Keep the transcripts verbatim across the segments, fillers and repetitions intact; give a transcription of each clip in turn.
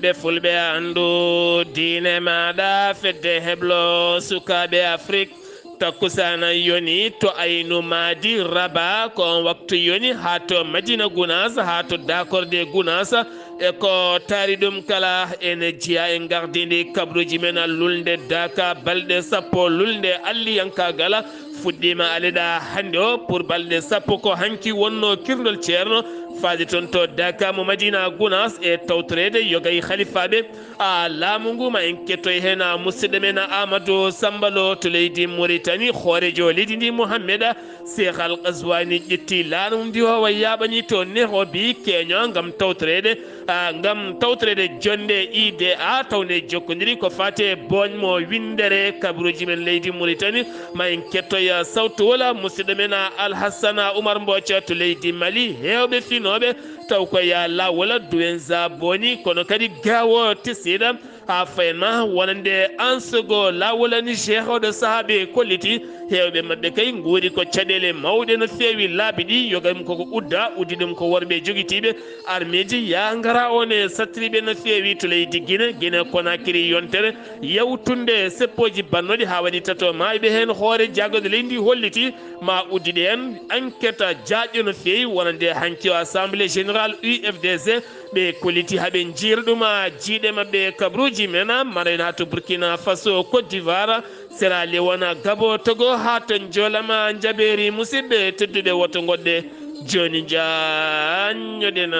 Ɓe fulɓe anndu diine maaɗa, fedde heblo sukaaɓe Afrik. Takkusana yoni to Aynu Maadi Raba, ko on waktu yoni haa to Madina Gunaas, haa to Dakorde Gunaas. E ko taari ɗum kala, ene jeyaa e gardindi kabaruuji men lulnde Daaka, balɗe sappo lulnde alliyankaagal fuɗɗiima aleɗa hannde o pour balɗe sappo. Ko hanki wonno kirlol ceerno faade toon to Daaka mo Madina Gunaas e tawtoreede yogay halifaaɓe a laamu ngu. Ma en kettoy heen a musidɗo men Amadou Samba Lo to leydi Mauritanie, hooreejo leydi ndi Mohamed Cheikh Al Ghazouani ƴetti laana mum ndi o wa yaaɓani to Nairobi Kenya ngam tawtoreede, a, ngam tawtoreede jonnde I D A tawde jokkondiri ko faate booñ mo winndere kabaruuji men leydi Mauritanie. Ma en kettoy sawtu wala musidɗo men Alhassana Oumar Mbooca to leydi Mali, heewɓe finooɓe taw ko ya laawol Douenza Boni, kono kadi Gaawo Tisiiɗa, haa fayen ma wonande Ansogo laawol Niger. Oɗo sahaa ɓe kolliti heewɓe maɓɓe kay nguuri ko caɗeele mawɗe no feewi laabi ɗi, yoga ɗum koko udda, uddi ɗum ko worɓe jogitiiɓe armeeji ya ngara on e sattriiɓe no feewi to leydi Gine, Gine Konakiri yontere yawtunde seppooji bannoɗi haa waɗi tato maayɓe heen. Hoore jaagonde leydi ndi holliti ma uddiɗe en enquête jaajɗo no feewi wonande hanki o Assemblée Générale U F D C. Ɓe kolliti haa ɓe njiira ɗum a jiiɗe maɓɓe kabaruuji men, mara en haa to Burkina Faso, Côte d'Ivoire, Sierra Leone, Gabon, Togo, haa to Njoolama. Njaɓeeri musidɓe tedduɓe, woto ngoɗɗe jooni njaanñoɗen.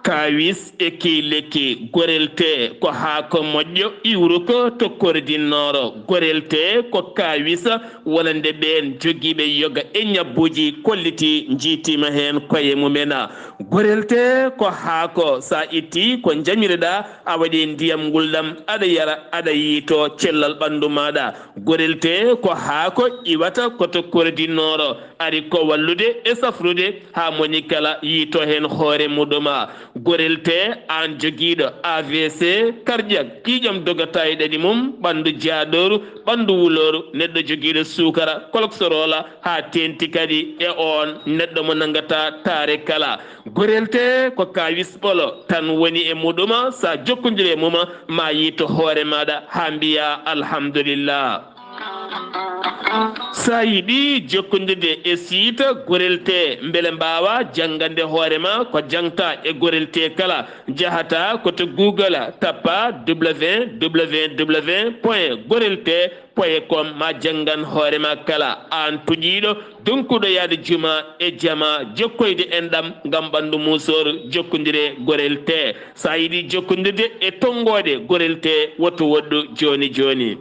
Kaawis e kii lekki. Gorel tee ko haako moƴƴo iwruko to Kordinnooro. Gorel tee ko kaawis wonande ɓeen jogiiɓe yoga e ñabbuuji kolliti, njiitiima heen koye mumen. Gorel tee ko haako, so a ittii ko njamiriɗaa, a waɗi ndiyam ngulɗam, aɗa yara, aɗa yiito cellal ɓanndu maaɗa. Gorel tee ko haako iwata ko to Kordinnooro, ari ko wallude e safrude haa moni kala yiito heen hoore muɗum. Gorel tee, aan jogiiɗo A V C, cardiaque, ƴiiƴam dogata e ɗaɗi mum, ɓanndu jaadooru, ɓanndu wulooru, neɗɗo jogiiɗo suukara, cholestérol, haa teeŋti kadi e oon neɗɗo mo nanngataa taare kala. Gorel tee ko kaawis ɓolo tan woni e muɗum, so a jokkondirii e mum, ma yiito hoore maaɗa haa mbiyaa alhamdulillah. So a yiɗi jokkondirde e siita Gorel tee mbele mbaawa janngande hoore ma ko jangta e Gorel tee kala, njahata ko to Google, tappa W W W point gorel tee point com, ma janngan hoore ma kala, aan tuƴiiɗo, donkuɗo yahde juma e jama, jokkoyde enɗam ngam ɓanndu muusooru. Jokkondiree Gorel tee. So a yiɗi jokkondirde e tonngoode Gorel tee, woto woɗɗu jooni jooni.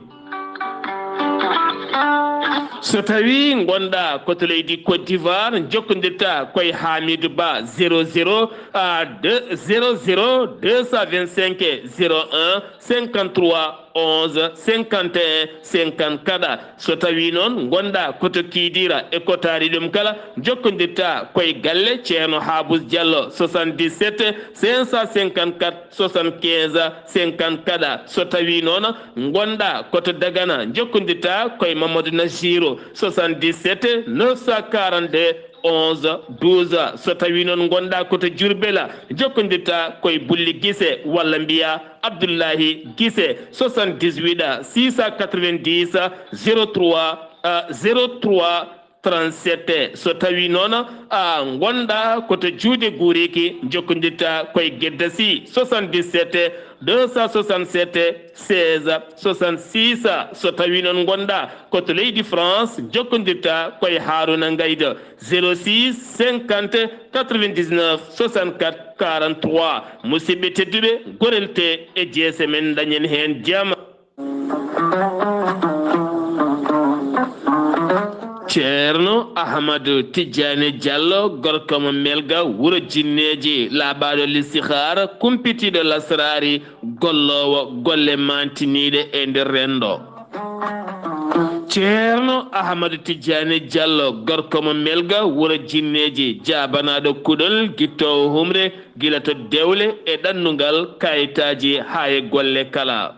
So tawii ngonɗaa ko to leydi Côte d'Ivoire, jokkondirta koye Hamidou Ba, zéro zéro, ah, deux, zéro zéro deux cent vingt-cinq zéro un cinquante-trois onze cinquante et un cinquante-quatre. So tawii noon ngonɗaa ko to Kidira e ko taari ɗum kala, jokkondirta koye galle Ceerno Habous Diallo, soixante-dix-sept cinq cent cinquante-quatre soixante-quinze cinquante-quatre. So tawii noon ngonɗaa ko to Dagana, jokkondirta koye Mamadou Najiru, soixante-dix-sept neuf cent quarante-deux onze douze. So tawii noon ngonɗaa ko to Diourbel, jokkondirta koye Bulli Gise walla mbiyaa Abdullahi Gise, soixante-dix-huit six cent quatre-vingt-dix zéro trois, euh, zéro trois trente-sept. So tawii noon a ngonɗaa ko to Juude Guuriki, jokkondirta koye Gedda Sy, soixante-dix-sept deux cent soixante-sept seize soixante-six. So tawii noon ngonɗaa ko to leydi France, jokkondirta koye Haruna Ngaydo, zéro six cinquante quatre-vingt-dix-neuf soixante-quatre quarante-trois. Musidɓe tedduɓe, Gorel tee e jeese men, dañen heen jam. Ceerno Ahmadu Tijjaani Jallo, gorko mo Melga, wuro Jinneeji, laaɓaaɗo listihaara, kumpitiiɗo lasraari, golloowo golle maantiniiɗe e nder renndo. Ceerno Ahmadu Tijjaani Jallo, gorko mo Melga, wuro Jinneeji, jaabanaaɗo kuɗol, gittoowo humre, gila to dewle e ɗannungal, kayitaaji haa e golle kala.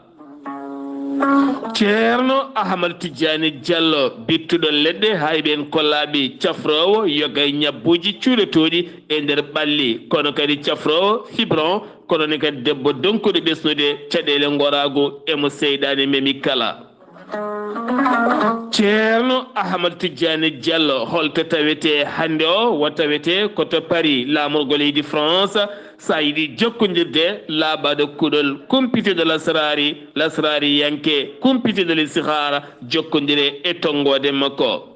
Ceerno Ahmad Tijjaani Jallo, bittuɗo leɗɗe, hayɓe en kollaaɓe, cafroowo yoga e ñabbuuji cuuɗotooɗi e nder ɓalli, kono kadi cafroowo fibron, kono ne kadi debbo donkuɗo ɓesnude caɗeele ngoraagu e mo seyɗaane memi kala. Ceerno Ahmad Tijjaani Jallo, holto tawetee hannde o? Wo tawetee ko to Paris, laamorgo leydi France, so a yiɗi jokkondirde, laaɓaaɗo kuɗol, kumpitiiɗo lasraari, lasraariyanke, kumpitiiɗo listihaara, jokkondire e tonngoode makko.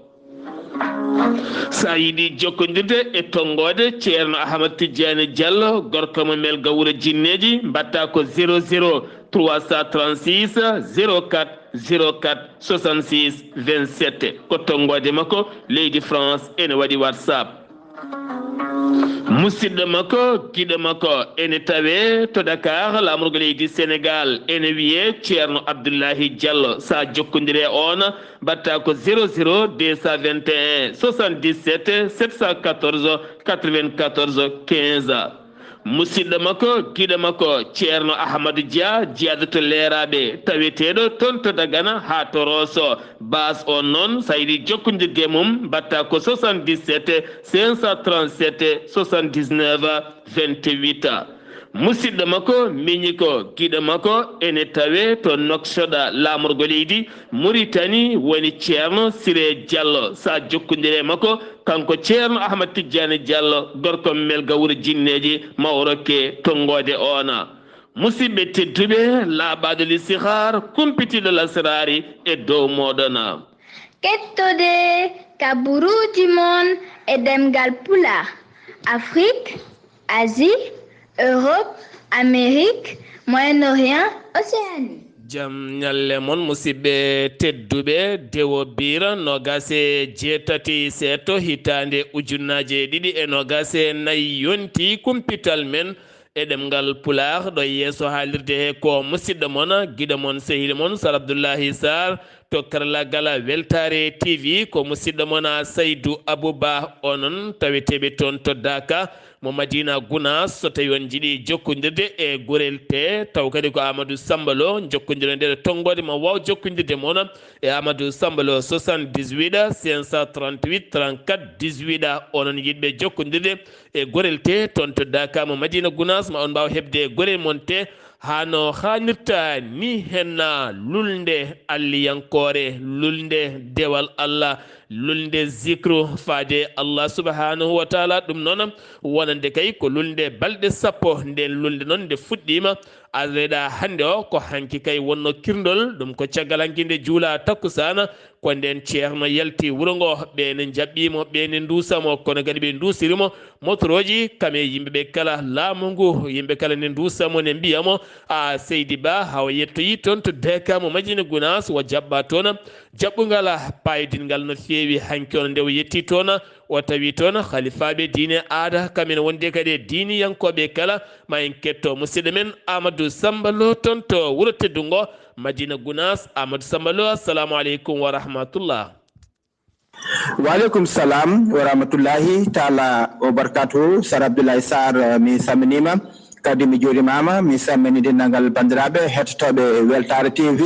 So a yiɗi jokkondirde e tonngoode Ceerno Ahmad Tijjaani Jallo, gorko mo Melga Wuro Jinneeji, mbaɗtaa ko zéro zéro trois cent trente-six zéro quatre zéro quatre soixante-six vingt-sept. Ko tonngoode makko leydi France, ene waɗi WhatsApp. Musidɗo makko, giɗo makko, ene tawee to Dakar, laamorgo leydi Sénégal, ene wiyee Ceerno Abdullahi Jallo. So a jokkondire e oon, mbaɗtaa ko zéro zéro deux cent vingt et un soixante-dix-sept sept cent quatorze quatre-vingt-quatorze quinze. Musidɗo makko, giɗo makko, Ceerno Ahmadu Dia, jeyaaɗo to Leeraaɓe, taweteeɗo toon to Dagana haa to Rooso. Baas on noon, so a yiɗi jokkondirde e mum, mbaɗtaa ko soixante-dix-sept cinq cent trente-sept soixante-dix-neuf vingt-huit. Musidɗo makko, miñiko, giɗo makko, ene tawee to Nouakchott, laamorgo leydi Muritani, woni Ceerno Siree Jallo. So a jokkondire e makko, kanko Ceerno Ahmad Tijjaani Jallo, gorko Melga Wuro Jinneeji, ma o rokke tonngoode oona. Musidɓe tedduɓe, laaɓaaɗo listihaar, kumpitiiɗo lasraari e dow mooɗon. Kettode ka buruuji mon e ɗemngal Pulaar, Afrik, Asie, Europe, Amérique, Moyen-Orient, Océanie. Jam ñalle mon, musidɓe tedduɓe. Dewo Biira, noogaas e jeetati seeto, hitaande ujunnaje ɗiɗi e noogaas e nayi yonti kumpital men e ɗemngal Pulaar. Ɗo yeeso haalirde he ko musidɗo mon, giɗo mon, sehil mon, Sar Abdullahi Sarr, to karallagal Weltaare T V, ko musidɗo mon Saydu Abuba. Onon taweteeɓe toon to Daaka mo Madina Gunaas, so tawi on njiɗi jokkondirde e gorel te, taw kadi ko Amadou Samba Lo, jokkondiren nde ɗo tonngoode, ma waaw jokkondirde mon e Amadou Samba Lo, soixante-dix-huit cinq cent trente-huit trente-quatre dix-huit. Onon yiɗɓe jokkondirde e gorel te toon to Daaka mo Madina Gunaas, ma on mbaaw heɓde gorel mon te hano haanirta ni, henna lulnde alliyankoore, lulnde dewal Allah, lulnde zikru faade Allah subhanahu wa taala. Ɗum noon wonande kay ko lulnde balɗe sappo. Nden lulnde noon nde fuɗɗiima, areɗa hannde o ko hanki kay wonno kirndol, ɗum ko caggal hanki nde juula takkusana, ko nden ceerno yalti wuro ngo, ɓe ne njaɓɓi mo, ɓe ne nduusa mo, kono kadi ɓe nduusiri mo motorooji, kam e yimɓe ɓe kala, laamu ngu, yimɓe kala ne nduusa mo, ne mbiya mo, "A seydi Ba, hawa yettoyi toon to Deka mo Madina Gunaas, wa jaɓɓa toon jaɓɓungal paydingal no feewi." Hanki on nde o yetti toon, o tawi toon halifaaɓe diine aada, kam en wonde kadi e diiniyankooɓe kala. Ma en ketto musidɗo men Amadou Samba Lo toon to wuro teddungo Madina Gunaas. Amadou Samba Lo, assalamu aleykum wa rahmatullah. Wa aleykum salam wa rahmatullahi taala wa barakatuhu. Sar Abdoulaye Sarr, mi salminiima, kadi mi juurimaama, mi salmini denndaangal banndiraaɓe heɗotooɓe Weltaare T V,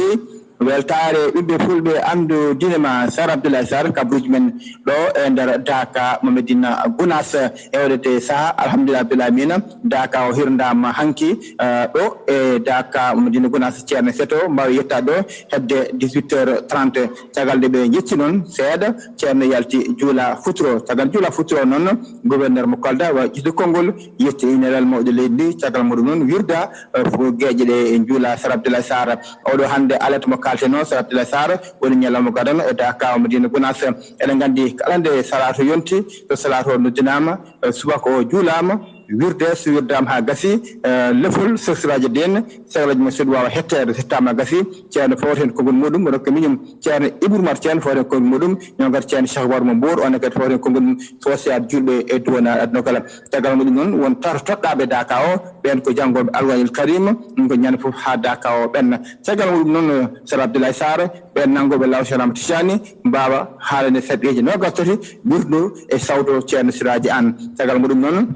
Weltaare ɓiɓɓe fulɓe, anndu diine ma, Sar Abdoulaye Sarr, kabaruuji men ɗo e nder Daaka mo Madina Gunaas. E oɗo de saha, alhamdulillah rabbil alamina, Daaka o hirndaama hanki, eh, ɗo e Daaka mo Madina Gunaas, ceerno Seto, mbaawi yettaade ɗo heɓde dix-huit heures trente. Caggal nde ɓe njecci noon seeɗa, ceerno yalti juula futuro. Caggal juula futuro noon, gouverneur mo Kolda wa ƴettude konngol, yetti inelal mawɗo leydi ndi. Caggal muɗum noon wirda, eh, fof geeƴe ɗe e njuula Sar Abdoulaye Sarr. Oɗo hannde alet mo kalteno, Sar Abdoulaye Sarr, woni ñalawma gadano e Daaka o Madina Gunaas. Eɗen nganndi kala nde salatu yonti, so salatu o noddinaama, eh, subaka o juulaama, wirde, so wirdaama haa gasi, eh, lefol sesiraaji diine, sehlaji mo seeɗa waawa hetteede, so hettaama gasi, ceerno fawta heen konngol muɗum, rokka miñum ceerno Ibou Oumar Thiam fawta heen konngol muɗum, ñoo ngar ceerno Cheikh Oumar mo Mbour, on ne kadi fawta heen konngol mum, sosiyal juulɓe e duwanaaɗo aduna kala. Caggal muɗum noon, won tato toɗɗaaɓe Daaka o, ɓeen ko janngooɓe Alqur'aanil Kariim, ɗum ko ñande fof haa Daaka o ɓenna. Caggal muɗum noon, Sar Abdoulaye Sarr, ɓeen nanngooɓe laawol Cheikh Ahmad Tijani, mbaawa haalande sarɗiiji noogas tati, wirdu e sawto ceerno Siraaji Aan. Caggal muɗum noon,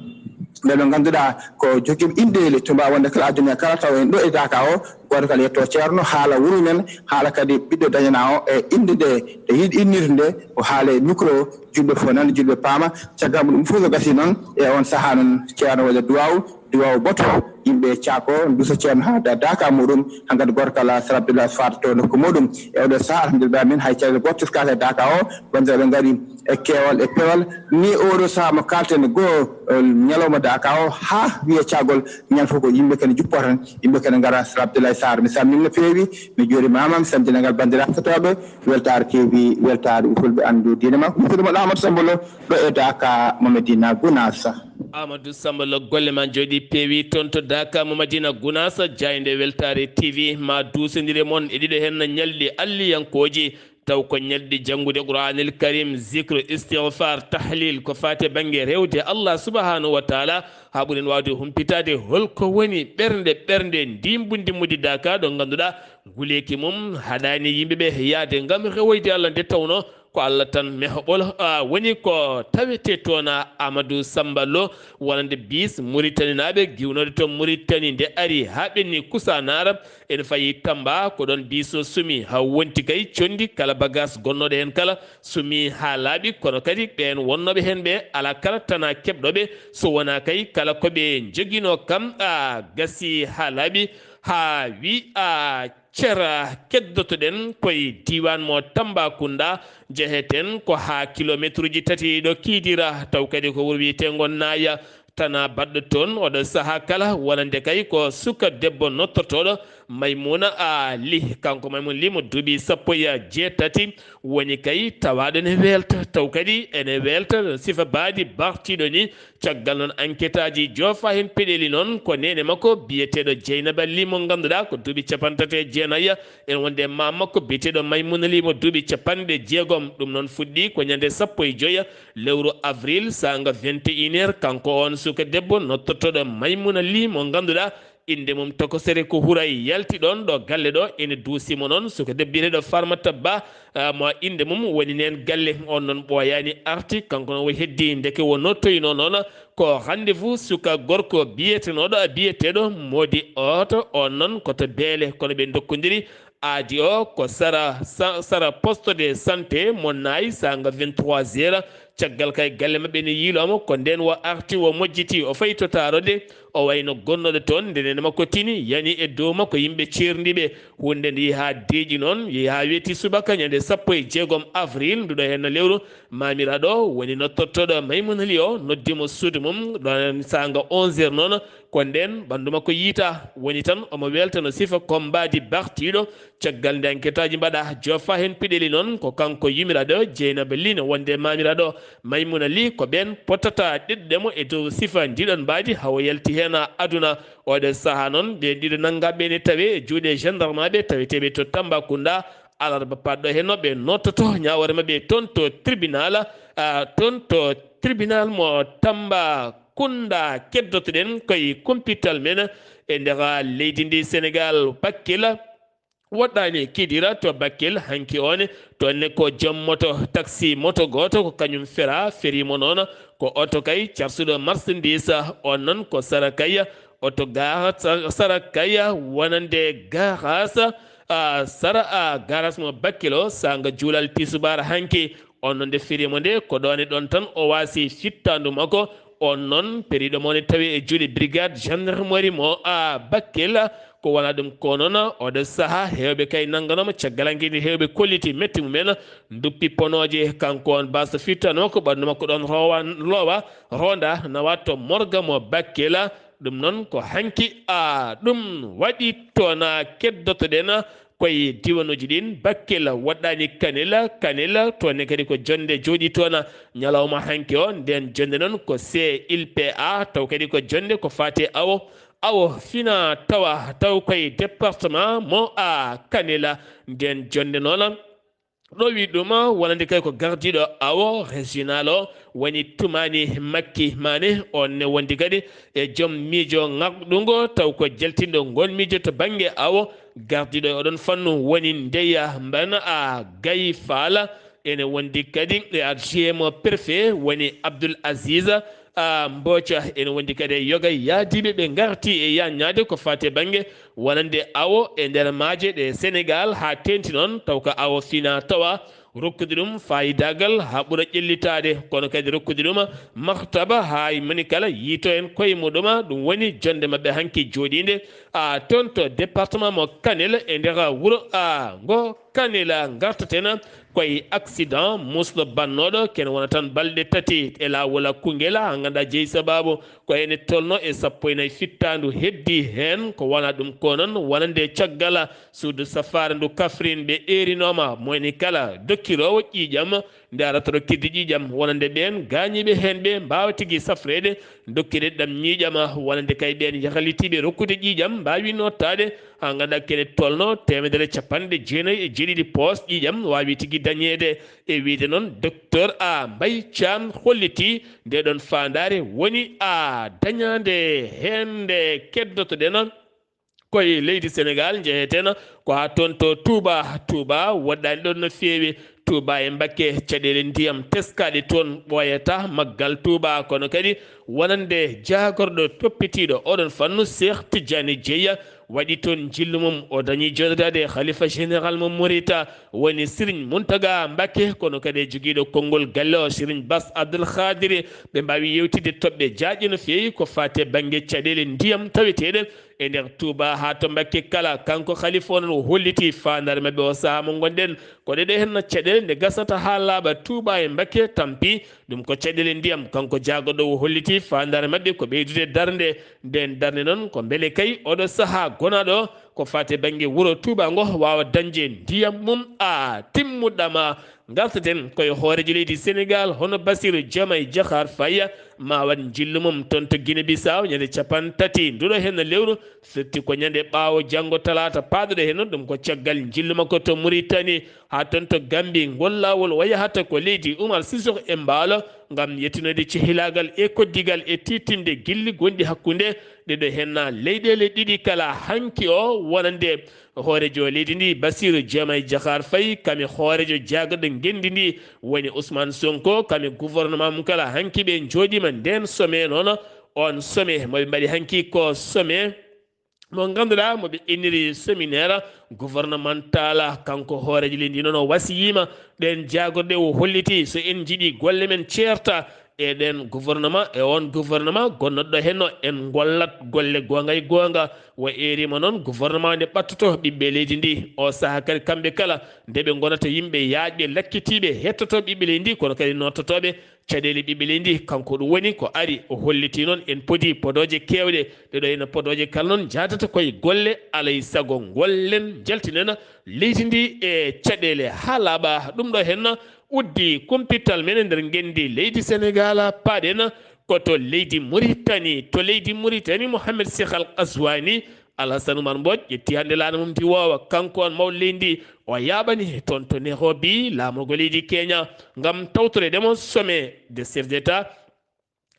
Ɓe ɓe ngannduɗaa ko jogiiɓe inɗeele to mbaawa wonde kala aduna kala, taw en ɗo e Daka o, gooto kala yetto ceerno, haala wuro men, haala kadi ɓiɗɗo dañanaa o e innde nde, nde yiɗi innirde nde, o haala e micro, julɓe fof nana, julɓe paama. Caggal mum ɗum fof so gasii noon, e oon sahaa noon, ceerno waɗa duwaaw, duwaaw boto, yimɓe caako, duusa ceerno haa da-, daaka muɗum, hankadi gooto kala Sar Abdoulaye Fall to nokku muɗum. E oɗo sahaa, alhamdulillah, min hay caɗeele gooto teskaaka e daaka o, wonde ɓe ngari e keewal e peewal. Ni oɗo sahaa mo kaalten goo, eh, ñalawma daaka o, haa wiye caagol, ñande fof ko yimɓe kene njuppoo tan, yimɓe kene ngara. Sar Abdoulaye Sarr, mi salminiima no feewi, mi juuriima ma, mi salmina denndaangal banndiraaɓe heɗotooɓe Weltaare T V, weltaare fulɓe anndu diine makko. Musidɗo mon Amadou Samba Lo, ɗo e Daka mo Medina Gounass. Amadou Samba Lo, golle ma njooɗii peewi toon to Daka mo Medina Gounass, jaaynde Weltaare T V, ma duusondire mon e ɗiɗo heen ñalɗi alliyankooji, taw ko ñalɗi janngude Qur'aanil Karim, zikr, istighfar, tahlil, ko faati e bannge rewde Allah subhanahu wa taala, haa ɓuren waawde humpitaade holko woni ɓernde, ɓernde ndimbundi muddi Daka, ɗo ngannduɗaa nguleeki mum haɗaani yimɓe ɓe yahde ngam rewoyde Allah, nde tawnoo ko Allah tan mehoɓol. A, woni ko tawetee toon, Amadou Samba Lo, wonande bis Muritaninaaɓe giwnooɗo to Muritani, nde ari haa ɓenni Kusaanaara, ene fayi Tamba, ko ɗoon bis o sumi haa wonti kay conndi, kala bagaas gonnooɗo heen kala sumi haa laaɓi, kono kadi ɓeen wonnooɓe heen ɓe alaa kala tanaa keɓɗo ɓe, so wonaa kay kala ko ɓe njoginoo kam, a, gasi haa laaɓi, haa wi, a, cera. Keddoto-ɗen koye diiwaan mo Tambacounda, njeheten ko haa kilomeetruuji tati ɗo Kidira, taw kadi ko wuro wiyeteengo Naya, tanaa baɗɗo toon oɗo sahaa kala, wonande kay ko suka debbo nottortooɗo Maymuna, a, Li. Kanko Maymuna Li mo duuɓi sappo e jeetati woni kay tawaaɗo ne weelta, taw kadi ene weelta no sifa mbaadi bartiiɗo ni. Caggal noon, enquêtaaji joofa heen peɗeeli noon ko neene makko biyeteeɗo Jeynaba Li mo ngannduɗaa ko duuɓi capanɗe tati e jeenayi, ene wonde e maam makko biyeteeɗo Maymuna Li mo duuɓi capanɗe jeegom. Ɗum noon fuɗɗi ko ñande sappo e joy lewru avril, saanga vingt et une heures. Kanko on suka debbo nottortooɗo Maymuna Li mo ngannduɗaa innde mum tokosere ko Huray, yalti ɗoon ɗo galle ɗo, ene duusimo noon suka debbo biyeteeɗo Farmata Ba, ah, mo innde mum woni neen galle. On noon ɓooyaani, arti, kanko noon o heddi, ndeke wonnoo toyinoo noon ko rendez-vous suka gorko biyetenooɗo, biyeteeɗo Moodi Ooto, on noon ko to Beele, kono ɓe ndokkondiri aadi o ko sara, sa-, sara poste de santé mo Naay, saanga vingt-trois heures. Caggal kay galle maɓɓe ne yiilooma, ko ndeen o arti, o mojjiti, o fayi to taarode, o wayno gonnooɗo toon, nde neene makko tini, yani e dow makko yimɓe ceerndiiɓe. Huunde nde yehi haa deeƴi noon, yehi haa weeti subaka ñande sappo e jeegom avril nduɗo heen lewru, maamiraaɗo o woni nottortooɗo Maymuna Li o, noddi mo suudu mum, ɗoon saanga onze heures noon, ko ndeen ɓanndu makko yiytaa, woni tan omo weelta no sifa ko mbaadi bartiiɗo. Caggal nde enquêtaaji mbaɗaa, joofa heen peɗeeli noon, ko kanko yumiraaɗo Jeynaba Li ne wonde maamiraaɗo Maymuna Li, ko ɓeen potata ɗeɗɗude mo e dow sifa ndiɗon mbaadi, haa o yalti heen aduna. Oɗo sahaa noon, ɓeen ɗiɗo nanngaaɓe ne tawee e juuɗe gendarmaaɓe taweteeɓe to Tambacounda. Alarba paɗɗo heen o ɓe nottoto ñaawoore maɓɓe toon to tribunal, a, toon to tribunal mo Tambacounda. Keddoto-ɗen koye kumpital men e nder leydi ndi Senegal, Bakel. Woɗɗaani Kidira to Bakel hanki on, toon ne ko joom moto, taxi moto gooto, ko kañum feraa, ferii mo noon ko oto kay carsuɗo marchandise, on noon ko sara kay oto ga-, sa-, sara kay wonande garas, a, sara, a, garas mo Bakel o, saanga juulal tisubaar hanki. On noon nde ferii mo nde, ko ɗoon e ɗoon tan o waasi fittaandu makko. On noon, periiɗo mo ne tawi e juuɗe brigade gendarmerie mo, a, Bakel. Ko wonaa ɗum ko noon, oɗo sahaa heewɓe kay nannganooma caggal hanki nde heewɓe kolliti metti mumen, nduppi ponooje. Kanko on baasa fittaandu makko, ɓanndu makko ɗoon roowa, loowa, roonda, nawa to morga mo Bakel. Ɗum noon ko hanki, a, ɗum waɗi toon. Keddoto-ɗen koye diwanuuji ɗin, Bakel woɗɗaani Kanel, Kanel toon ne kadi ko jonnde jooɗii toon ñalawma hanki o. Ndeen jonnde noon ko C I L P A, taw kadi ko jonnde ko faati e awo, awo fina tawa, taw koye département mo, a, Kanel. Ndeen jonnde noon, ɗowi ɗum wonande kay ko gardiiɗo awo régional o, woni Tumaani Makki Maane, on ne wondi kadi e joom miijo ŋakɗungo, taw ko jaltinɗo ngol miijo to bannge awo. Gardiiɗo e oɗon fannu woni Ndeya Mbana, a, Gayi Faala, Ene wondi kadi e adjoint mo préfet woni Abdoul Aziz, a, Mboca. Ene wondi kadi e yoga yaadiiɓe ɓe ngarti e yaññaade ko faati e bannge wonande awo e nder maaje ɗe Senegaal, haa teeŋti noon taw ko awo fina tawa rokkude ɗum faayidagal haa ɓura ƴellitaade, kono kadi rokkude ɗum martaba haa moni kala yiito en koye muɗum. Ɗum woni jonnde maɓɓe hanki jooɗiinde, a, toon to département mo Kanel e nder wuro, a, ngo Kanel ngartaten. Koye accident musɗo bannooɗo, kene wona tan balɗe tati e laawol Koungheul, haa ngannduɗaa jeyi sabaabu ko ene tolno e sappo e nayi fittaandu heddi heen. Ko wona ɗum ko noon wonande caggal suudu safaara ndu Kaffrine ɓe eerinooma, mo ene kala dokkiroowo ƴiiƴam nde arata rokkirde ƴiiƴam wonande ɓeen gaañiiɓe heen ɓe mbaawa tigi safreede, dokkirde ɗam ƴiiƴam wonande kay ɓeen yahlitiiɓe rokkude ƴiiƴam mbaawi nottaade haa ngannduɗaa kene tolno teemedere capanɗe jeenayi e jeeɗiɗi poos ƴiiƴam waawi tigi dañeede. E wiyde noon, Docteur A Mbaye Thiam holliti nde ɗoon faandaare woni a dañaande heen nde keddotoɗen koye leydi Senegaal, njeheten ko haa toon to Touba. Touba woɗɗaani ɗoon no feewi. Touba e Mbakke, caɗeele ndiyam teskaaɗe toon ɓooyata maggal Touba, kono kadi wonande jaagorɗo toppitiiɗo oɗon fannu, Cheikh Tidiane Dieye, waɗi toon njillu mum. O dañi jooɗodaade e Khalifa Général mo Morita, woni Serigne Mountaga Mbakke, kono kadi e jogiiɗo konngol galle o, Serigne Bass Abdoul Khadiri. Ɓe mbaawi yewtidde toɓɓe jaajɗe no feewi ko faati e bannge caɗeele ndiyam taweteeɗe e nder Touba haa to Mbakke kala. Kanko Khalifa o noon o holliti faandaare maɓɓe o sahaa mo ngonɗen. Ko ɗeɗo heen caɗeele nde gasata haa laaɓa Touba e Mbakke tampi. Ɗum ko caɗeele ndiyam. Kanko jaagorɗo o holliti faandaare maɓɓe ko ɓeydude darnde. Ndeen darnde noon ko mbele kay oɗo sahaa gonaaɗo ko faati e bannge wuro Touba ngo waawa dañde ndiyam mum a timmuɗam. Ngartaten koye hooreejo leydi Senegaal, hono Bassirou Diomaye Diakhar Faye, ma waɗ njillu mum toon to Guinée Bissau ñande capanɗe tati nduɗo heen lewru, firti ko ñande ɓaawo janngo talaata paaɗuɗo heen, ɗum ko caggal njillu makko to Mauritanie, haa toon to Gambie. Ngol laawol o yahata ko leydi Umar Sissoco Embaló ngam yettinoyde cehilaagal e koddigal e tiiɗtinde gilli gonɗi hakkunde ɗeɗo heen leyɗeele ɗiɗi kala. Hanki o wonande hooreejo leydi ndi, Bassirou Diomaye Diakhar Faye, kam e hooreejo jaagorɗo ngenndi ndi woni Ousmane Sonko, kam e gouvernement mum kala. Hanki ɓe njooɗiima ndeen sommet noon, oon sommet mo ɓe mbaɗi hanki ko sommet mo ngannduɗaa mo ɓe inniri séminaire gouvernemental. Kanko hooreejo leydi ndi noon o wasiyiima ɗeen jaagorɗe, o holliti so en njiɗi golle men ceerta e ɗeen gouvernement, e oon gouvernement gonnoɗo heen o, en ngollat golle goonga e goonga. O eeriima noon gouvernement nde ɓattoto ɓiɓɓe leydi ndi. O sahaa kadi kamɓe kala nde ɓe ngonata yimɓe yaajɓe, lakkitiiɓe, hettotooɓe ɓiɓɓe leydi ndi, kono kadi nottotooɓe caɗeele ɓiɓɓe leydi ndi. Kanko ɗum woni ko ari o holliti noon en podi podooje keewɗe. Ɗeɗo ene podooje kala noon njaadata koye golle, alay sago ngollen njaltinen leydi ndi e caɗeele haa laaɓa. Ɗum ɗo heen uddi kumpital men e nder ngenndi leydi Senegaal, paaɗen ko to leydi Muritani. To leydi Muritani, Mohamed Cheikh Al Qazouani, Alhassane Oumar Mbodj ƴetti hannde laana mum ndi woowa. Kanko on mawɗo leydi ndi, o yaaɓani toon to Nairobi laamorgo leydi Kenya ngam tawtoreede mo sommet des chefs d'État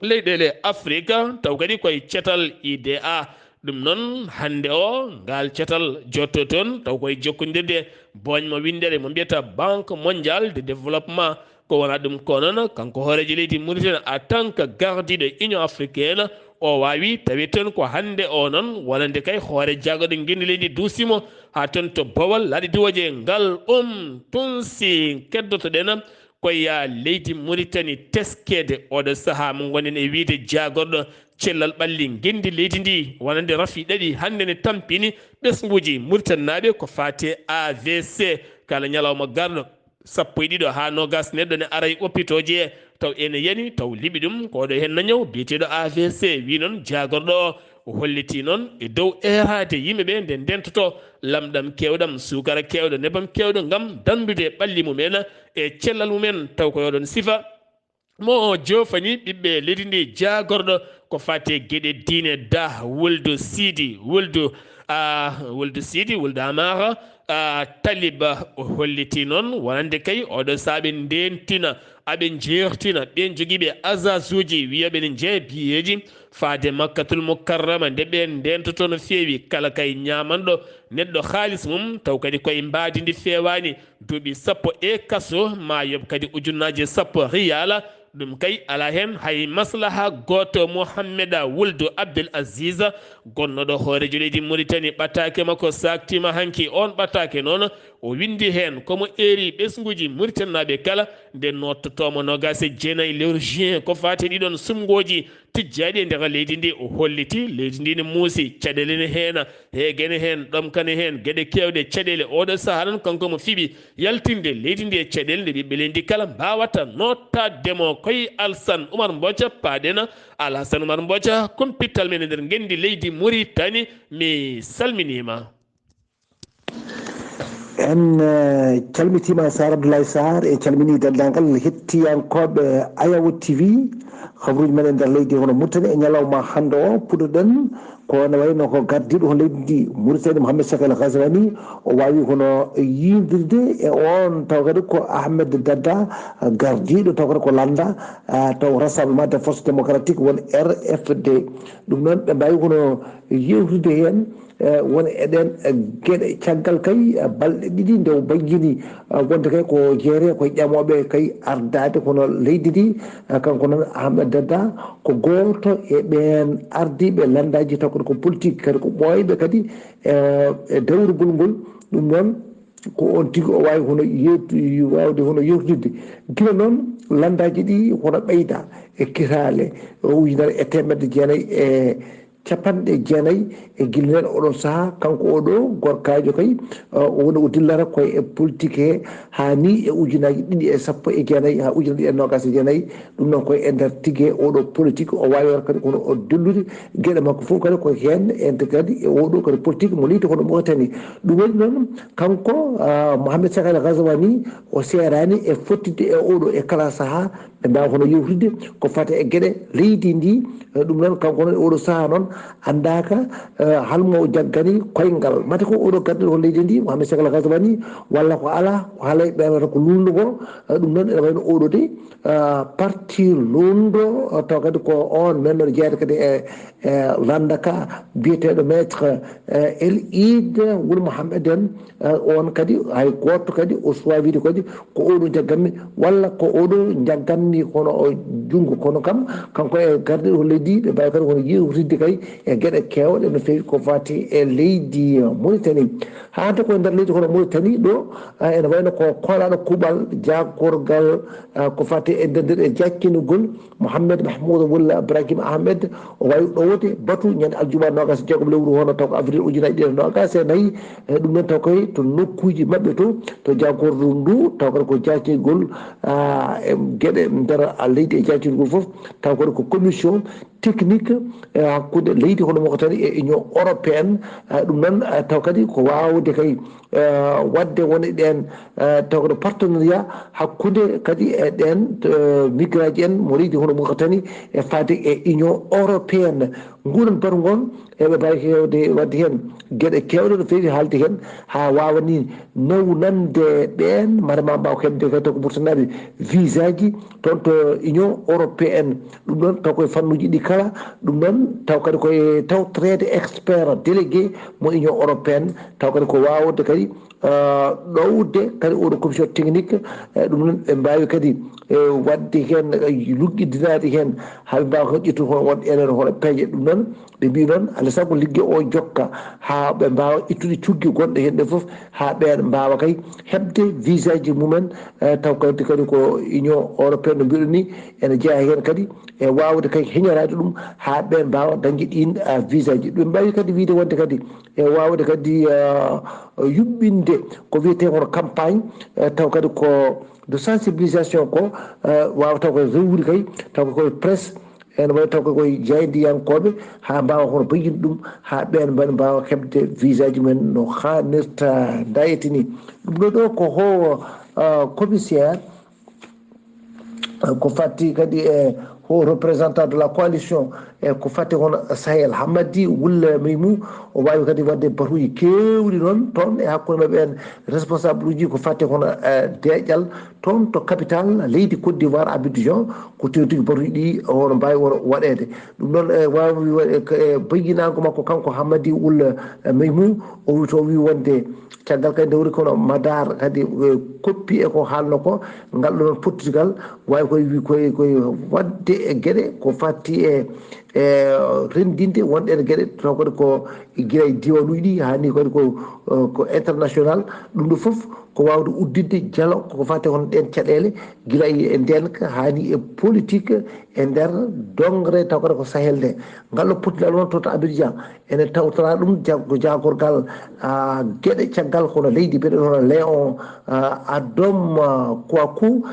leyɗeele Afrique, taw kadi koye cetal I D A. Ɗum noon, hannde o, ngaal cetal jotto toon, taw koye jokkondirde booñ mo winndere mo mbiyata Banque Mondiale de Développement. Ko wona ɗum ko noon, kanko hooreejo leydi Mauritanie, en tant que gardiiɗo Union africaine, o waawi tawi toon ko hannde o noon, wonande kay hoore jaagorɗo ngenndi leydi duusimo haa toon to Bawol, laaɗe diwooje ngal um tunsi keddotoɗen. Koye leydi Muritani, teskeede oɗo sahaa mo ngonɗen e wiyde jaagorɗo cellal ɓalli ngenndi leydi ndi, wonande rafi ɗaɗi hannde ne tampini ɓesnguuji Muritaninaaɓe ko faati e A V C. Kala ñalawma garɗo, sappo e ɗiɗo haa noogas neɗɗo ne ara e oppitooji he, taw ene yani, taw liɓi ɗum, ko oɗo heen nañaw biyeteeɗo A V C. Wi noon jaagorɗo o, o holliti noon e dow eeraade yimɓe ɓe nde ndentoto lamɗam keewɗam, suukara keewɗo, nebam keewɗo ngam danndude ɓalli mumen e cellal mumen, taw ko oɗon sifa mo o joofani ɓiɓɓe leydi ndi. Jaagorɗo ko faati e geɗe diine, Da Wuldu Siidi Wuldu, a, Wuldu Siidi Wuldu Amara, a, Taliba, o holliti noon wonande kay oɗo saabe ndentina Aɓe njeertina ɓeen jogiiɓe agence uji, wiya ɓe ne njeeya biyeeji faade Makkatul Mukarrama, nde ɓeen ndeentoto no feewi. Kala kay ñaamanɗo neɗɗo haalis mum, taw kadi koye mbaadi ndi feewaani, duuɓi sappo e kaso, maa yoɓ kadi ujunnaaje sappo riyaala. Ɗum kay alaa heen hay maslaha gooto. Mohammeda Wuldu Abdul Aziz, gonnooɗo hooreejo leydi Muritani, ɓataake makko saaktiima hanki. Oon ɓataake noon, o winndi heen ko mo eeri ɓesnguuji Muritaninaaɓe kala, nde noottotoo mo noogaas e jeenayi lewru juin, ko faati e ɗiɗoon suɓngooji tijjaaɗi e nder leydi ndi. O holliti leydi ndi ne muusi, caɗeele ne heen, heege ne heen, ɗomka ne heen, geɗe keewɗe, caɗeele. Ooɗo sahaa noon, kanko mo fiɓi yaltinde leydi ndi e caɗeele, nde ɓiɓɓe leydi ndi kala mbaawata noottaade mo. Koye Alsan Umar Mboca paaɗen. Alhasan Umar Mboca, kumpital men e nder ngenndi leydi Muritani, mi salminiima. En eh, calmitiima Sar Abdoulaye Sarr, e calmini denndaangal hettiyankooɓe Ayawo T V. Habruuji men e nder leydi hono Mauritanie e ñalawma hannde o, puɗɗoɗen ko ene wayno ko gardiiɗo hono leydi ndi Mauritanie, Mohamed Cheikh El Ghazouani. O waawi hono yiidirde e oon taw kadi ko Ahmed Dada, gardiiɗo taw kadi ko lannda, ah, taw Rassemblement de Force Démocratique, won R F D. Ɗum noon ɓe mbaawi hono yewtude heen, eh, won e ɗeen, eh, geɗe. Caggal kay, eh, balɗe ɗiɗi nde o bannjini, eh, wonde kay ko jeeyetee ko e ƴamooɓe kay ardaade kono leydi ndi, eh, kanko noon Ahmed Dada ko gooto e ɓeen ardiiɓe lanndaaji taw kadi ko politique, kadi ko ɓooyɓe kadi, eh, e dawrugol ngol. Ɗum noon ko oon tigi o waawi hono yewtu-, waawde hono yewtidde. Gila noon lanndaaji ɗi hono ɓeyda e kiraale, o ujunere e teemedde jeenayi e capanɗe jeenayi e gila ndeen oɗon sahaa. Kanko oɗo gorkaajo kay, o woni o dillata koye e politique he haa ni e ujunnaaji ɗiɗi e sappo e jeenayi haa ujunere ɗiɗi e noogaas e jeenayi. Ɗum noon koye e nder tigi he oɗo politique o waawi war kadi kono o dillude geɗe makko fof kadi ko heen e nder kadi e oɗo kadi politique mo leydi hono Mauritanie. Ɗum waɗi noon kanko, ah, Mohamed Cheikh El Ghazouani o seeraani e fottitde e oɗo e kala sahaa ɓe mbaawa hono yewtidde ko fati e geɗe leydi ndi. Eh, ɗum noon kanko noon e oɗo sahaa noon anndaaka, eh, hol mo jaggani koyngal. Mate ko oɗo gardiiɗo hono leydi ndi, Mohamed Cheikh El Ghazouani, walla ko alaa, ko haalay ɓeynata ko luulndo ngo. Eh, ɗum noon ene wayno oɗo de, eh, parti luulndo, eh, taw kadi ko oon mennoɗo jeeyata kadi e, e lannda ka, biyeteeɗo maître, eh, El Iid Wul Mohamed en, eh, oon kadi hay gooto kadi o suwaa wiide kadi ko oɗo jagganmi walla ko oɗo jagganmi kono o junngo. Kono kam kanko e gardiiɗo leydi ɓe mbaawi kadi kono yewtidde kay e geɗe keewɗe no feewi ko fati e leydi Mauritanie. Haa hannde ko e nder leydi kono Mauritanie ɗo, eh, ene wayno ko koolaaɗo kuuɓal jaagorgal, eh, ko fati e ndenndere e jaaccingol Mohamed Mahmoud Wul Brahim Ahmed, o waawi ɗowde batu ñande aljuma noogaas e jeegom lewru hono taw ko avril ujunaaji ɗiɗi e noogaas e nayi. E ɗum noon taw koye to nokkuuji maɓɓe to, to jaagordu ndu, taw kadi ko jaacingol, ah, e geɗe nder leydi e jaacingol fof, taw kadi ko commission technique, eh, hakkunde leydi hono Mauritanie e Union Européenne. Eh, ɗum noon, eh, taw kadi ko waawde kay, eh, waɗde won e ɗeen, eh, taw kadi partenariat hakkunde kadi e ɗeen, eh, migraaji en mo leydi hono Mauritanie e faade e Union Européenne. Nguun batu ngoon eɓe mbaawi heewde waɗde heen geɗe keewɗe no feewi haalde heen haa waawa ni nawnande ɓeen mara ma mbaaw heɓde kadi taw ko Mauritanie visa ji toon to Union Européenne. Ɗum ɗoon taw koye fannuuji ɗi kala, ɗum ɗoon taw kadi koye tawtoreede expert délégué mo Union Européenne, taw kadi ko waawde kadi, eh, ɗowde kadi oɗo commission technique, eh, ɗum ɗoon ɓe mbaawi kadi, eh, waɗde heen, eh, luggidinaade heen, haa ɓe mbaawa kadi ƴettude hono won erreur, hono peeje. Ɗum ɗoon ɓe mbii noon, alaa sago ligge o jokka haa ɓe mbaawa ittude cugge gonɗe heen ɗe fof, haa ɓeen mbaawa kay heɓde visa ji mumen, eh, taw kadi, kadi ko Union Européenne no mbiɗon ni, ene jeyaa heen kadi e waawde kay heñoraade ɗum haa ɓeen mbaawa dañde ɗiin, ah, visa ji. Ɓe mbaawi kadi wiyde wonde kadi e waawde kadi, ah, yuɓɓinde ko wiyetee hono campagne, eh, taw kadi ko de sensibilisation ko, eh, waawa taw ko rewrude kay, taw ko koye presse, ene wayi taw ko koye jaayndiyankooɓe, haa mbaawa hono bayyinde ɗum, haa ɓeen mbaɗa mbaawa heɓde visa ji mumen no haanirta. Ndayetini ɗum ɗo, ɗo ko ho, ah, commissaire, ah, ko fatti kadi e O représentant de la coalition e ko fate hono Sahel, Hammadi Wul Meymu, o waawi kadi waɗde batuuji keewɗi noon toon e hakkunde maɓɓe en responsable uji ko fate hono e deeƴal toon to capital leydi Côte d'Ivoire, Abidjan. Ko tigi tigi batuuji ɗi hono mbaawi wono waɗeede. Ɗum noon e waawi waɗe e bayyinaango makko kanko Hammadi Wul Meymu, o wi to wi wonde caggal kadi nde woni kono Madar kadi e koppi e ko haalno ko ngal ɗon pottigal waawi koye wi koye koye waɗde e geɗe ko fatti e e renndinde wonɗe e geɗe taw kadi ko gila e diwanuji ɗi hani kadi ko ko international. Ɗum ɗo fof ko wawde udditde jalo koko fati hono ɗen caɗele gila e ndenka hani e politique e nder dongre taw kadi ko Sahel nde. Ngal ɗo pottigal won to to Abidjan ene tawtora ɗum jaggo jagorgal geɗe caggal kono leydi mbiɗen hono Léon Adom Kouakou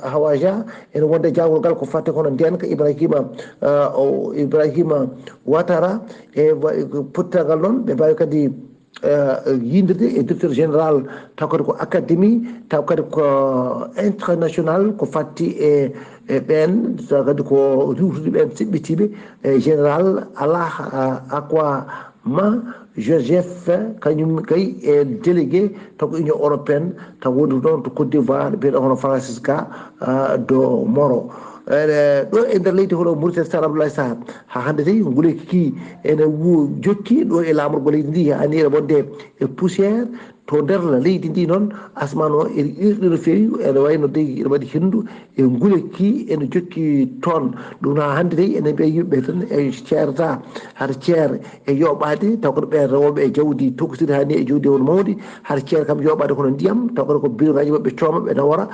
Hawaja ene wonde jagorgal ko fate kono ndenka Ibrahima Ibrahima Ouattara e pottigal noon ɓe mbawi kadi yindirde e directeur général taw kadi ko académie taw kadi ko international ko fatti e e ɓen taw kadi ko riwtude ɓen seɓɓitiɓe e général Alah Akwa ma Joseph kañum kay e délégué taw ko Union européenne taw woni ɗon to Côte d'Ivoire mbiyeɗo hono Francisca do Moro. Ɗo e nder leydi hono Mauritanie Sar Abdoulaye Sarr ha hannde tawi nguleyki ki ene jokki ɗo e laamorgo leydi ndi ani ene wonde e poussière to nder leydi ndi noon asman o ene irɗi no feewi ene wayno dey ene waɗi henndu e nguleyki ene jokki toon. Ɗum ha hannde dey ene mbiya yimɓe tan e ceerata hara ceer e yoɓaade taw kono ɓen rewoɓe e jawdi tokosiri hani e jawdi on mawdi hara ceer kam yoɓaade kono ndiyam taw kono ko birogaji maɓɓe cooma ɓe nawora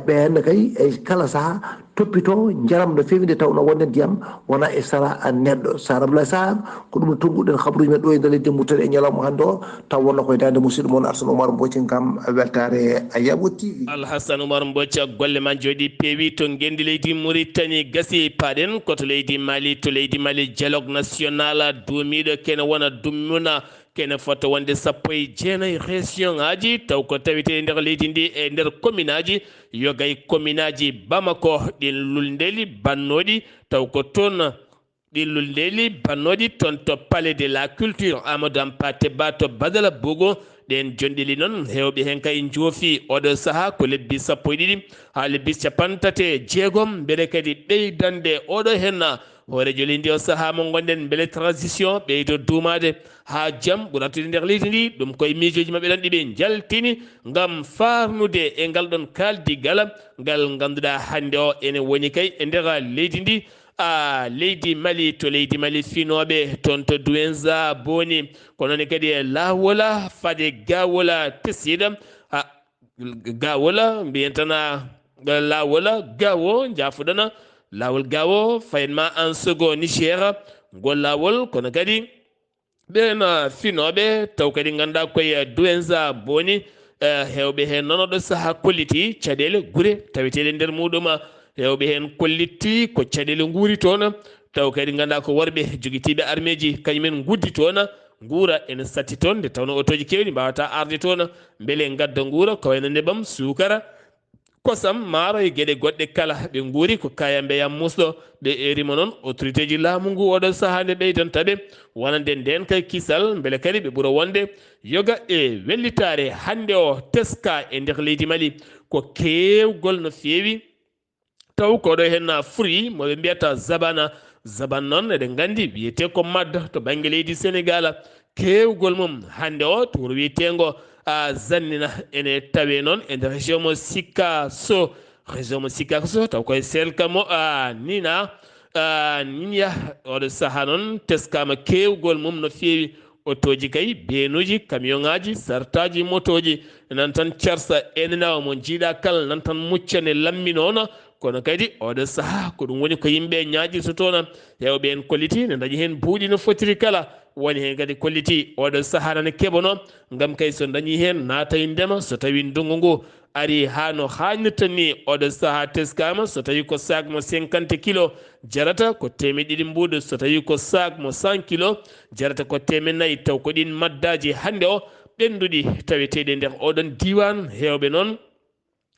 ɓe henna kay e kala saaha toppito njaram no feewi nde tawno wonde ndiyam wona e sara neɗɗo. Sara Abdoulaye Sarr ko ɗum no tonnguɗen habruji men ɗo e nder leydi Mauritanie e ñalawma hannde o taw wonno koye dande musidɗo mon Arsane Oumar Mbodji ngam weltare Ayabo T V. Alhassane Oumar Mbodji golle ma jooɗi peewi to ngendi leydi Mauritanie gasi paɗen koto leydi Mali to leydi Mali dialogue national duumiɗo kene wona dummuna kene fota wonde sappo e jeenayi région ngaji taw ko tawete nder leydi ndi e nder commune aji yoga e commune aji Bamako ɗin lulndeli bannoɗi taw ko toon ɗin lulndeli bannoɗi toon to palais de la culture Amadou Hampâté Bâ to Badala Bogo ɗen jonɗeli noon hewɓe hen kay joofi oɗo saaha ko lebbi sappo e ɗiɗi ha lebbi capantate jeegom mbele kadi ɓeydande oɗo hen hoorejo leydi o saaha mo gonɗen mbele transition ɓeydo duumade ha jam ɓuratude nder leydi ndi ɗum koye miijoji maɓɓe ɗon ɗiɓe jaltini ngam farnude e ngal ɗon kaldigal ngal ganduɗa hannde o ene woni kay e nder leydi ndi a leydi Mali to leydi Mali finooɓe toon to Douenza Boni kono ne kadi e lawola fade gawola tesiɗa a gawola mbiyen tan a lawola gawo jafuɗana lawol gawo fayen ma an sogo Niger ngol lawol kono kadi ɓen finooɓe taw kadi ngannduɗaa koye Douenza Boni hewɓe heen noon oɗo sahaa kolliti caɗeele gure taweteeɗe nder muɗum hewɓe heen kolliti ko caɗeele nguuri toon taw kadi ngannduɗaa ko worɓe jogitiiɓe armeeji kañumen nguddi toon nguura ene satti toon nde tawnoo otooji keewɗi mbaawata arde toon mbele ngadda nguura ko wayno nebam suukara kosam maaro e geɗe goɗɗe kala ɓe nguuri ko kaya mbeya musɗo ɓe erima noon autorité ji laamu ngu oɗo sahaa nde ɓeydanta ɓe wonande nden kay kisal mbele kadi ɓe ɓura wonde yoga e wellitaare hannde o teska e nder leydi Mali ko keewgol no feewi taw ko ɗo hen furi mo ɓe mbiyata zabana zaban noon eɗen nganndi wiyete ko madda to bannge leydi Sénégal keewgol mum hannde o to wuro wiyeteengo a zannina ene tawe noon e nder région mo sikka so région mo sikka so taw koye selka mo a nina a ninya oɗo saha noon teskama keewgol mum no feewi otoji kay benuji camion ngaji sartaji motoji nan tan carsa ene nawa mo jiiɗa kala nan tan muccane lammi noon kono kadi oɗo saha ko ɗum woni ko yimɓe ñaaƴirta toon hewɓe en kolliti ne dañi heen buuɗi no fotiri kala woni heen kadi kolliti oɗo saha nana keɓono ngam kay so dañi heen naata e ndema so tawi ndungu ngu ari haa no haañirta ni oɗo saha teskama so tawi ko sac mo cinquante kilo jarata ko temeɗe ɗiɗi mbuuɗu so tawi ko sac mo cent kilo jarata ko temeɗe nayi taw ko ɗin maddaji hannde o ɓennduɗi taweteeɗi e nder oɗon diiwaan hewɓe noon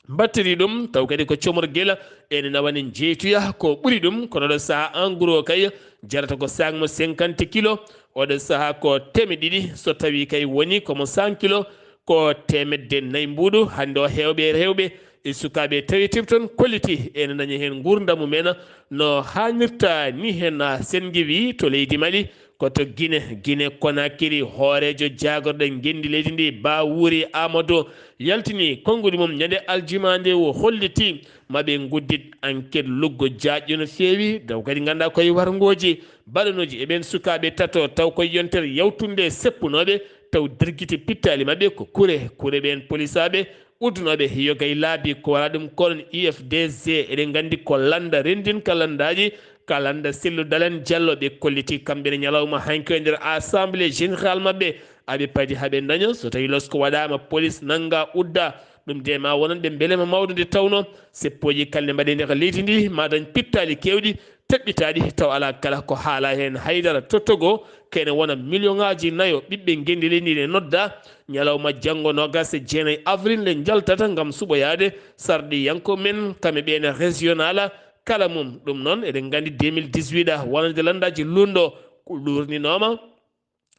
mbattiri ɗum, taw kadi ko comorgel, ene nawa ne jeytoya ko ɓuri ɗum, kono ɗo saha en gros kay jarata ko sac mo cinquante kilo, oɗo saha ko teme ɗiɗi, so tawi kay woni komo cent kilo, ko temedde nayi mbuuɗu. Hannde o, heewɓe e rewɓe e sukaaɓe taweteeɓe toon kolliti ene daña heen nguurndam mumen no haanirta ni. Heen Senngi wi to leydi Mali, ko to Gine, Gine Konakiri, hooreejo jaagorɗe ngenndi leydi ndi, Bawuri Amadou, yaltini konnguɗi mum ñande aljuma nde, o holliti maɓe nguddit enquête luggo jaajɗo no feewi, taw kadi ngannda koye warngooji baɗanooji e ɓeen sukaaɓe tato, taw koye yontere yawtunde seppunooɓe, taw dirgiti pittaali maɓɓe ko kure, kure ɓeen polisaaɓe uddunooɓe yoga e laabi ko wala ɗum konon U F D G. Eɗen nganndi ko lannda renndinka lanndaaji, ka lannda Sellu Dalen Jallo, ɓe kolliti kamɓe ne ñalawma hanki o e nder assemblée générale maɓɓe, aɓe padi haɓe daño so tawi losko waɗaama, polis nannga udda ɗum de ma wonan ɓe mbelema mawɗo nde tawno seppooji kalɗe mbaɗe nder leydi ndi ma dañ pittaali keewɗi teɓɓitaaɗi taw alaa kala ko haalaa heen haydara. Tottogo kene wona million ŋaaji nayo ɓiɓɓe ngenndi leydi ndi ne nodda ñalawma janngo noogas e jeenayi avril nde njaltata ngam suɓoyaade sarɗiyanko men kame ɓeene régional kala mum. Ɗum noon eɗen nganndi deux mille dix-huit a wonande lanndaaji lunndo ko luurninooma.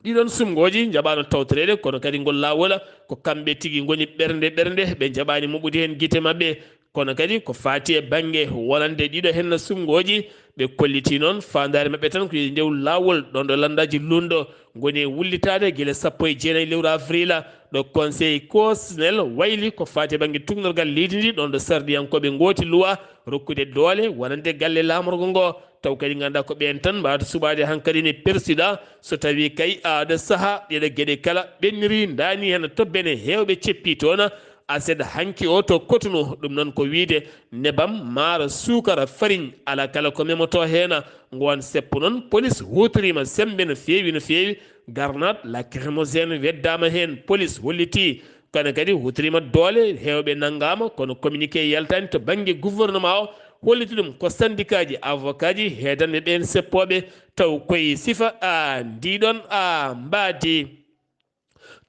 Ɗiɗon sumngooji njaɓaano tawtoreede, kono kadi ngol laawol ko kamɓe tigi ngoni ɓernde ɓernde, ɓe njaɓaani muɓɓude heen gite maɓɓe. Kono kadi ko faati e bannge wonande ɗiɗo heen sumngooji, ɓe kolliti noon faandaare maɓɓe tan ko yo ndew laawol ɗoon ɗo lanndaaji lunndo ngoni e wullitaade gila sappo e jeenayi lewru avril ɗo Conseil constitutionnel wayli ko faati e bannge tuugnorgal leydi ndi, ɗoon ɗo sarɗiyankooɓe ngooti luwa rokkude doole wonande galle laamorgo ngo. Taw kadi ngannda ko ɓeen tan mbaawata suɓaade hankadi ne persidaa so tawi kay aada saha ɗeɗo geɗe kala ɓenniri ndaani heen tobbene heewɓe ceppi toon. Aset hanki o to Cotonou, ɗum noon ko wiyde nebam, maaro, suukara, fariñ, alaa kala ko memoto heen. Ngoon seppo noon, polis huutoriima semmbe no feewi, no feewi, garnaat, lacrymogène weddaama heen, polis hollitii. Kono kadi huutoriima doole, heewɓe nanngaama, kono communiqué yaltaani to bannge gouvernement o, holliti ɗum ko sandikaaji, avocaaji, heedanɓe ɓeen seppooɓe, taw koye sifa, a, ndiɗon, a, mbaadi.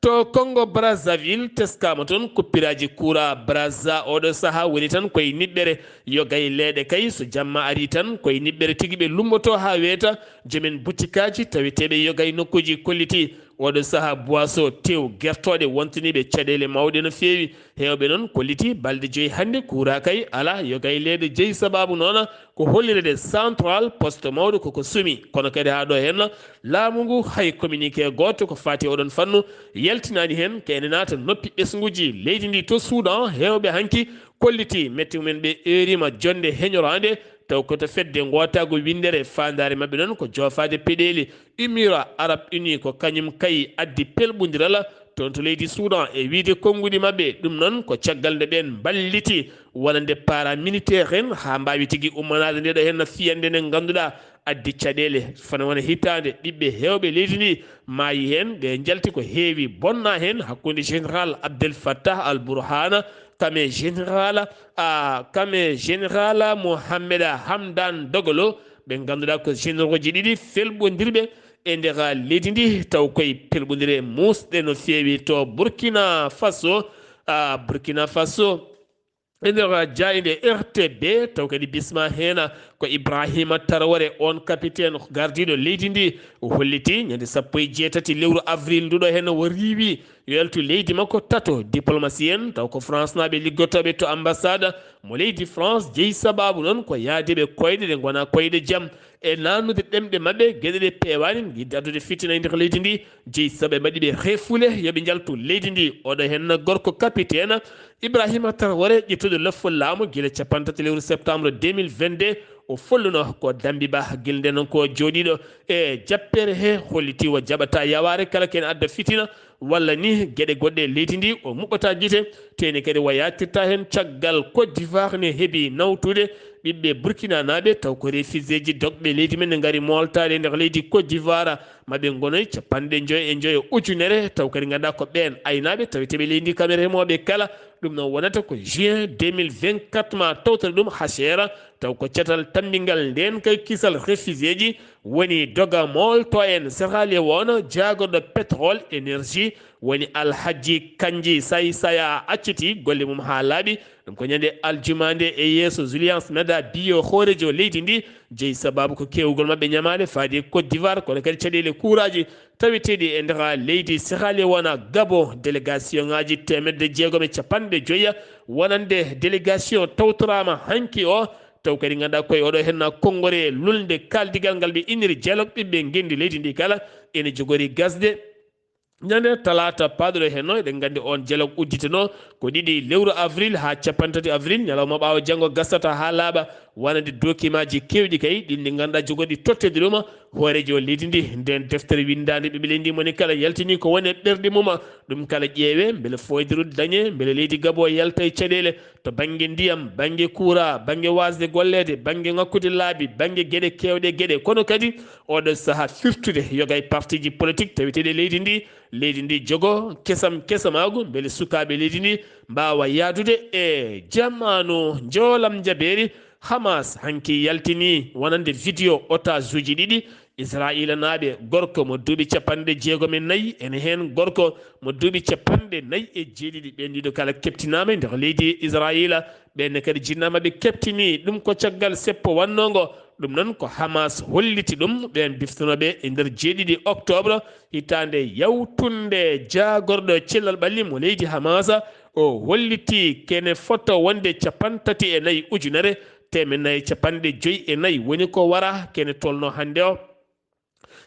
To Congo Brazzaville, teskaama toon kuppiraaji kuuraa Brazza. Oɗo sahaa woni tan koye niɓɓere. Yoga e leeɗe kay, so jamma arii tan, koye niɓɓere tigi ɓe lummotoo haa weeta. Joomen butikaaji taweteeɓe yoga e nokkuuji kolliti. Oɗo sahaa boisson, tew, gertooɗe wontaniiɓe caɗeele mawɗe no feewi. Heewɓe noon kolliti balɗe joyi hannde kuuraa kay alaa. Yoga e leeɗe jeyi sabaabu noon ko hollirde Central Poste mawɗo koko sumi. Kono kadi haa ɗo heen laamu ngu hay communiqué gooto ko faati e oɗon fannu yaltinaani heen. Ko ene naata noppi ɓesnguuji leydi ndi to Soudan. Heewɓe hanki kolliti mette mumen ɓe eeriima jonnde heñoraande, taw ko to fedde ngootaagu winndere. Faandaare maɓɓe noon ko joofaade peɗeeli. Ummira Arab Uni ko kañum kay addi pelɓondiral toon to leydi Soudan e wiyde konnguɗi maɓɓe. Ɗum noon ko caggal nde ɓeen mballiti wonande paramilitaire en haa mbaawi tigi ummanaade nde ɗo heen fiyannde nde ngannduɗaa addi caɗeele fana wona hitaande ɓiɓɓe heewɓe leydi ndi maayi heen. Ɓe njalti ko heewi bonna heen hakkunde général Abdel Fattah Al Burhana kame général, a, kame général Mohamed Hamdan Dogolo, ɓe ngannduɗaa ko généraux ji ɗiɗi felɓondirɓe e nder leydi ndi, taw koye pelɓondire muusɗe no feewi to Burkina Faso, a, Burkina Faso. E nder jaaynde R T B, taw kadi bisma heen ko Ibrahima Traoré, on capitaine gardiiɗo leydi ndi, o holliti ñande sappo e jeetati lewru avril nduɗo heen o riiwi yo yaltu leydi makko tato. Diplomatie en, taw ko France naaɓe liggotooɓe to ambassade mo leydi France, jeyi sabaabu noon ko yahde ɓe koyɗe ɗe ngonaa koyɗe jam. E naatnude ɗemɗe maɓɓe, geɗe ɗe peewaani, yiɗde addude fitina e nder leydi ndi, jeyi sabu ɓe mbaɗi ɓe reefuule yo ɓe njaltu leydi ndi. Oɗo heen gorko capitaine Ibrahima Traoré, ƴettuɗo loffol laamu gila capanɗe tati lewru septembre deux mille vingt-deux, o folluno ko Dambi Ba, gila nden noon ko jooɗiiɗo e jappere he, holliti o jaɓata yawaare kala ko ene adda fitina walla ni geɗe goɗɗe e leydi ndi, o muɓɓata gite. Teeni kadi o yaatirta heen caggal Côte d'Ivoire ne heɓi nawtude ɓiɓɓe Burkina naaɓe, taw ko réfugiéji dogɓe leydi men ne ngari mooltaade e nder leydi Côte d'Ivoire. Maɓe ngonoy capanɗe njoyo e njoyo ujunere, taw kadi ngannda ko ɓeen aynaaɓe taweteeɓe leydi ndi kamɓe remooɓe kala. Ɗum noon wonata ko juin deux mille vingt-quatre ma tawtore ɗum H C R, Taw ko catal tammbingal ndeen kay kisal réfugiéji woni doga moolto en Sierra Leone, jaagorɗo pétrole énergie woni Alhaji Kanji Saisaya acciti golle mum haa laaɓi. Ɗum ko ñande aljuma nde e yeeso Julius Maada Bio, hooreejo leydi ndi, jeyi sabaabu ko keewgol maɓɓe ñamaale faade Côte d'Ivoire, kono kadi caɗeele kuuraaji taweteeɗi e nder leydi Sierra Leone. Gabo, délégation ŋaaji teemedde jeegom e capanɗe joyi wonande délégation tawtoraama hanki o. Taw kadi ngannduɗaa koye oɗo henna konngore lulnde kaaldigal ngal ɓe inniri dialogue ɓiɓɓe ngenndi leydi ndi kala ene jogori gasde. Ñande talaata paaɗuɗo henno, eɗen nganndi on dialogue udditeno ko ɗiɗi lewru avril haa capanɗe tati avril, ñalawma ɓaawo janngo gasata haa laaɓa, wonande dokimaaji keewɗi kay, ɗin ɗi ngannduɗaa jogorɗi totteede ɗum hooreejo leydi ndi. Nden deftere winndaande ɓiɓɓe leydi ndi moni kala yaltini ko woni e ɓerɗe mum, ɗum kala ƴeewe, mbele fooydiru dañe, mbele leydi Gabo yalta e caɗeele to bannge ndiyam, bannge kuura, bannge waasde golleede, bannge ŋakkude laabi, bannge geɗe keewɗe geɗe. Kono kadi oɗo saha firtude yoga e partiji politique taweteeɗi e leydi ndi, leydi ndi jogo kesam kesamaagu, mbele sukaaɓe leydi ndi mbaawa yahdude e jamaanu. Njoolam njabeeri, Hamas hanki yaltini wonande vidéo otage uji ɗiɗi Israayiilanaaɓe, gorko mo duuɓi capanɗe jeegom e nayi, ene heen gorko mo duuɓi capanɗe nayi e jeeɗiɗi. Ɓeen ɗiɗo kala keɓtinaama e nder leydi Israayiila. Ɓeen ne kadi jinnaama ɓe keɓtini ɗum ko caggal seppo wannoo ngo. Ɗum noon ko Hamas holliti ɗum, ɓeen biftonooɓe e nder jeeɗiɗi octobre hitaande yawtunde. Jaagorɗo cellal ɓalli mo leydi Hamas, o holliti kene foto wonde capanɗe tati e nayi ujunere teemedde nayi e capanɗe joyi e nayi woni ko wara kene tolno hannde o.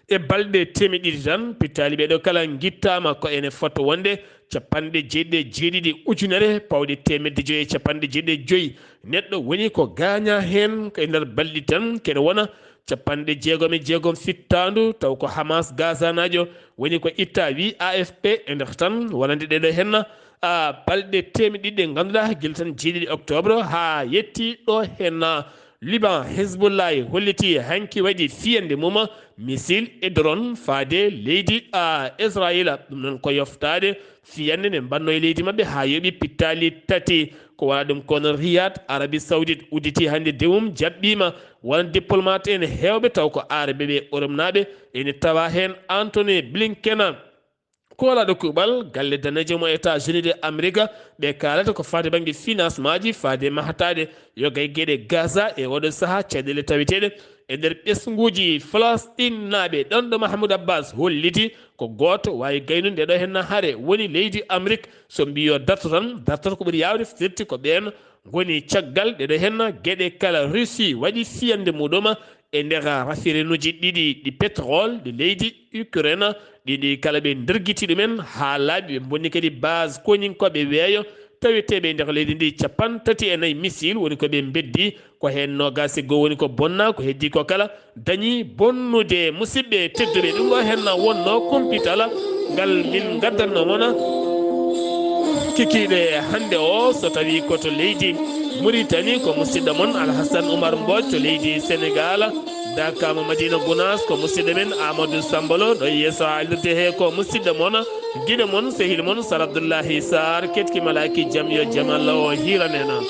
E balɗe teemeɗe ɗiɗi tan, pittaali ɓee ɗoo kala ngittaama ko ene fota wonde capanɗe jeeɗiɗi e jeeɗiɗi ujunere pawɗe teemedde joyi e capanɗe jeeɗiɗi e joyi neɗɗo woni ko gaañaa heen. Ko e nder balɗe tan kene wona capanɗe jeegom e jeegom fittaandu, taw ko Hamas Gazanaajo woni ko ittaa, wi A F P. E nder tan wonande ɗee ɗoo henna, a, balɗe teemeɗe ɗiɗi ɗe ngannduɗaa gila tan jeeɗiɗi octobre haa yetti ɗoo henna, Liban, Hezbollah holliti hanki waɗi fiyande mum missile e drone faade leydi, a, Israila. Ɗum noon ko yoftaade fiyande nde mbanno e leydi maɓɓe haa yooɓi pittaali tati. Ko wona ɗum kono Riyad, Arabie Saoudite udditi hannde dewum jaɓɓiima won diplomate en heewɓe taw ko Arabe ɓe, Europe naaɓe ene tawa heen Anthony Blinken. Koolaɗo kuuɓal galle daneejo mo États-Unis de Amerique, ɓe kaalata ko faati bannge financement ji, faade mahataade yoga e geɗe Gaza e oɗo sahaa caɗeele taweteeɗe e nder ɓesnguuji Falasɗinnaaɓe. Ɗon ɗo Mahmoud Abbas holliti ko gooto waawi gaynude nde ɗo henna hare woni leydi Amerique. So mbiyo darto tan, dartoto ko ɓuri yaawde firti ko ɓeen ngoni caggal ɗe ɗo henna geɗe kala. Russie waɗi fiyande muɗum e nder raffinerie uji ɗiɗi ɗi pétrole ɗi leydi Ukraine. Ɗiɗi kala ɓe ndergiti ɗumen haa laaɓi, ɓe mbonni kadi base koninkooɓe weeyo taweteeɓe e nder leydi ndi. Capanɗe tati e nayi missile woni ko ɓe mbeddi, ko heen noogaas e goo woni ko bonna, ko heddi ko kala dañi bonnude. Musidɓe tedduɓe, ɗum ɗo heen wonno kumpital ngal min ngaddanno mon kikiiɗe hannde o. So tawi ko to leydi Mauritanie, ko musidɗo mon Alhassan Oumar Mbodj. To leydi Sénégal, Dakar mo Madina Gounass, ko musidɗo men Amadou Sambalo. Ɗo yeeso haalirde he ko musidɗo mon, giɗo mon, sehil mon Sar Abdoullahi Sarr. Ketki malaki jam yo jam Allah o hiiranena.